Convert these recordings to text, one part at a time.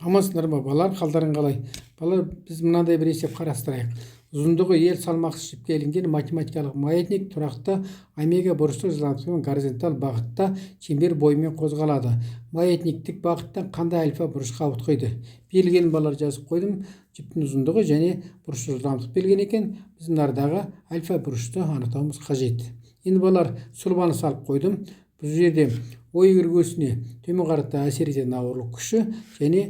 Амансыңдар ма, балалар? Қалдарың қалай? Балалар, біз мынандай бір есеп қарастырайық. Ұзындығы ел салмақсыз жіпке ілінген математикалық маятник тұрақты омега бұрыштық жылдамдықпен горизонталь бағытта шеңбер бойымен қозғалады. Маятниктік бағыттан қандай альфа бұрышқа ауытқиды? Берілген, балалар, жазып қойдым. Жіптің ұзындығы және бұрыштық жылдамдық берілген екен. Біз мынадағы альфа бұрышты анықтауымыз қажет. Енді, балалар, сұлбаны салып қойдым. Бұл жерде ой өсіне төмен қарата әсер ететін ауырлық күші және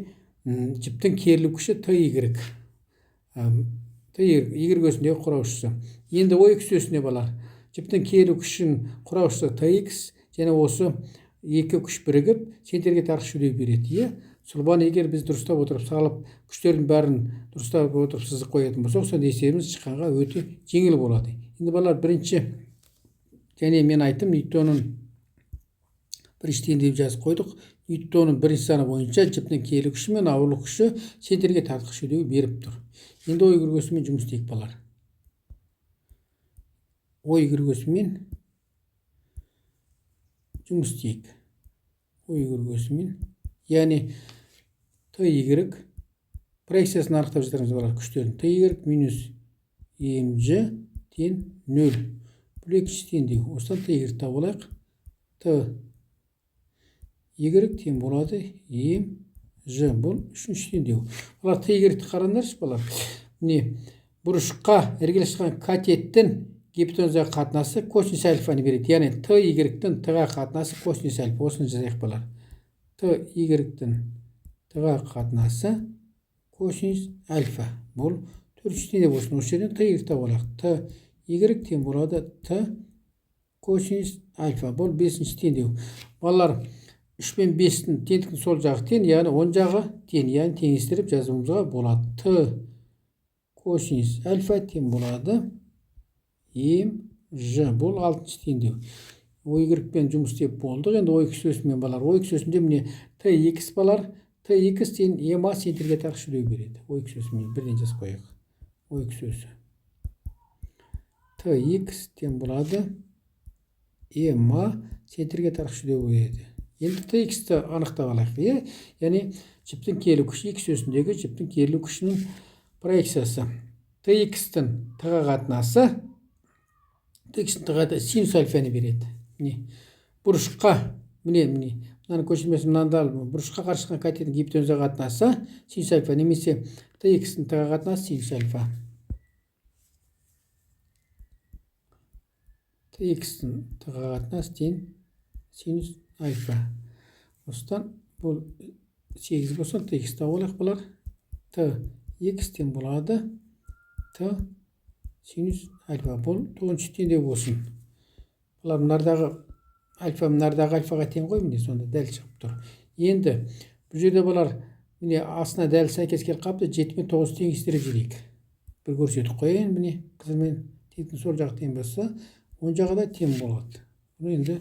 жіптің керілу күші Т Y. Т Y, Y өсіндегі құраушысы. Енді ой X өсіне, балалар, жіптің керілу күшін құраушысы TX және осы екі күш бірігіп центрге тартқыш үдеу береді, иә. Сұлбаны егер біз дұрыстап отырып салып, күштердің бәрін дұрыстап отырып сызып қоятын болсақ, сонда есебіміз шыққанға өте жеңіл болады. Енді, балалар, бірінші және мен айттым, Ньютонның бірінші теңдеуін жазып қойдық. Ньютонның бірінші заңы бойынша жіптің керілу күші мен ауырлық күші центрге тартқыш үдеу беріп тұр. Енді ой өсімен жұмыс істейік, балалар. Ой өсімен жұмыс істейік. Ой өсімен, яғни Т Y проекциясын анықтап жатырмыз, балалар, күштерін. Т Y минус МЖ тең 0. Бұл екінші теңдеу. Осыдан Т Y тауып алайық. Т Y тең болады М Ж. Бұл үшінші теңдеу. Балалар, Т Y-ті қараңдаршы, балалар. Міне, бұрышқа іргелес шыққан катеттің гипотенузаға қатынасы косинус альфаны береді. Яғни Т Y-тің Т-ға қатынасы косинус альфа. Осыны жазайық, балалар. Т Y-тің Т-ға қатынасы косинус альфа. Бұл төртінші теңдеу болсын. Осы жерден Т Y тауып алайық. Т Y тең болады Т косинус альфа. Бұл бесінші теңдеу. Балалар, 3 пен 5-тің теңдіктің сол жағы тең, яғни оң жағы тең, яғни теңестіріп жазуымызға болады. Т косинус альфа тең болады М Ж. Бұл алтыншы теңдеу. Ой Y-пен жұмыс істеп болдық. Енді ой X өсімен, балалар. Ой X өсінде міне Т X, балалар, Т X тең МА центрге тартқыш үдеу береді. Ой X өсімен бірден жазып қояйық. Ой X өсі. Т X тең болады МА центрге тартқыш үдеу береді. Енді Т X-ті анықтап алайық, иә? Яғни жіптің керілу күші, X өсіндегі жіптің керілу күшінің проекциясы. Т X-тің Т-ға қатынасы, Т X-тің Т-ға синус альфаны береді. Міне, бұрышқа, міне, міне, мынаның көшірмесі мынанда, бұрышқа қарсы шыққан катеттің гипотенузаға қатынасы синус альфа немесе Т X-тің Т-ға қатынасы синус альфа. Т X-тің Т-ға қатынасы тең синус альфа. Осыдан бұл 8 болса, Т X тауып алайық, балалар. Т X тең болады Т синус альфа. Бұл тоғызыншы теңдеу болсын. Балалар, мынардағы альфа мынардағы альфаға тең ғой, міне, сонда дәл шығып тұр. Енді бұл жерде, балалар, міне, астына дәл сәйкес келіп қалыпты. 7 мен 9 теңестіріп жіберейік. Бір көрсетіп қояйын, міне, қызылмен теңдіктің сол жағы тең болса, оң жағы да тең болады. Бұны енді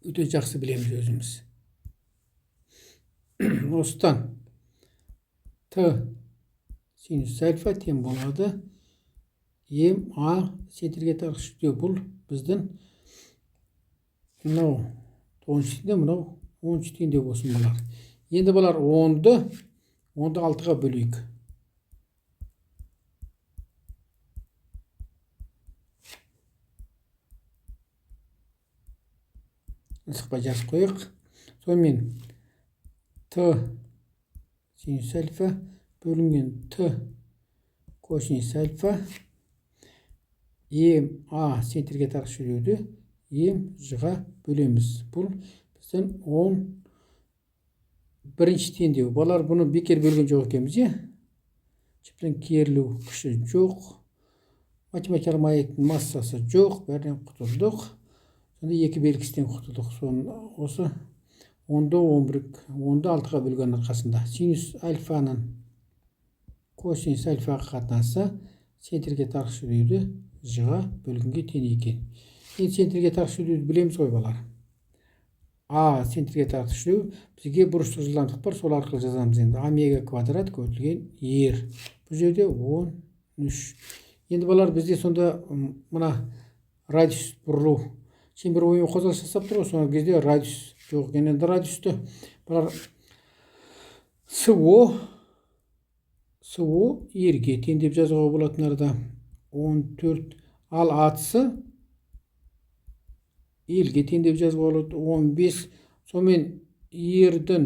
өте жақсы білеміз өзіміз. Осыдан Т синус альфа тең болады М А центрге тартқыш үдеу. Бұл біздің мынау тоғызыншы теңдеу, мынау оныншы теңдеу болсын, балалар. Енді, балалар, онды алтыға бөлейік. Ысықпай жазып қояйық. Сонымен Т синус альфа бөлінген Т косинус альфа М А центрге тартқыш үдеуді М Ж-ға бөлеміз. Бұл біздің 11-ші теңдеу. Балалар, бұны бекер бөлген жоқ екенбіз, иә? Жіптің керілу күші жоқ. Математикалық маятниктің массасы жоқ, бәрінен құтылдық. Сонда екі белгісінен құтылдық. Соны осы онды он бір, онды алтыға бөлген арқасында синус альфаның косинус альфаға қатынасы центрге тартқыш үдеуді Ж-ға бөлгенге тең екен. Енді центрге тартқыш үдеуді білеміз ғой, балалар. А центрге тартқыш үдеу, бізге бұрыштық жылдамдық бар, сол арқылы жазамыз енді. Омега квадрат көбейтілген ер. Бұл жерде 13. Енді, балалар, бізде сонда мына радиус бұрылу Шеңбер бойымен қозғалыс жасап тұр ғой, сол кезде радиус жоқ екен. Енді радиусты балалар СО R-ге тең деп жазуға болатын арада 14, ал АС L-ге тең деп жазуға болады 15. Сонымен R-дің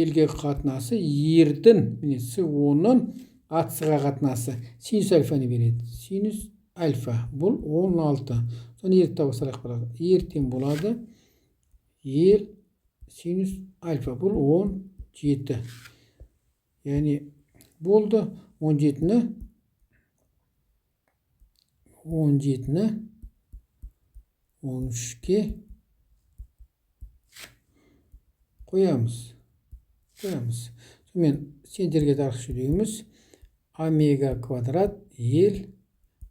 L-ге қатынасы, R-дің міне СО-ның АС-ға қатынасы синус альфаны береді. Синус альфа бұл 16. Соны R таба салайық балалар. R тең болады L синус альфа бұл 17. Яғни болды 17-ні 13-ке қоямыз. Сонымен сендерге дарқы сөйлеуіміз омега квадрат L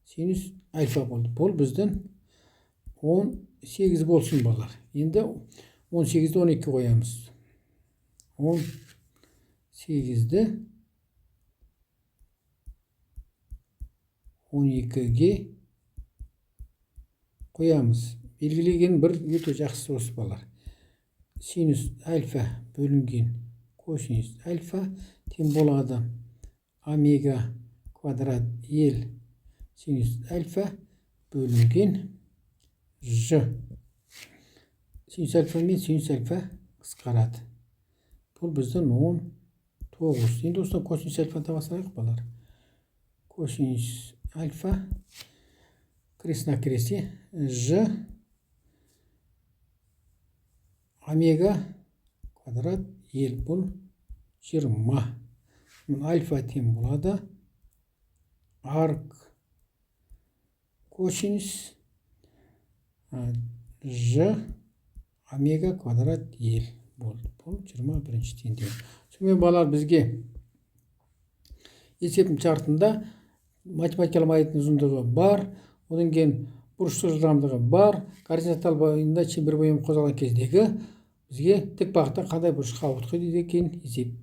синус альфа болды. Бұл біздің 18 болсын балалар. Енді 18-ді 12 қоямыз. 18-ді 12-ге қоямыз. Белгілеген бір өте жақсы осы балалар. Синус альфа бөлінген косинус альфа тең болады омега квадрат L синус альфа бөлінген Ж. Синус альфа мен синус альфа қысқарады. Бұл біздің 19. Енді осыдан косинус альфа таба салайық балалар. Косинус альфа крест на кресте Ж омега квадрат L бұл 20. Альфа тең болады арк косинус Ж омега квадрат L болды. Бұл 21-ші теңдеу. Сонымен балалар бізге есептің шартында математикалық маятниктің ұзындығы бар, одан кейін бұрыштық жылдамдығы бар, горизонталь бойында шеңбер бойымен қозғалған кездегі бізге тік бағытта қандай бұрышқа ауытқиды деген есеп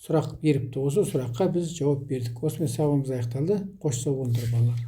сұрақ беріпті. Осы сұраққа біз жауап бердік. Осымен сабағымыз аяқталды. Қош сау болыңдар балалар.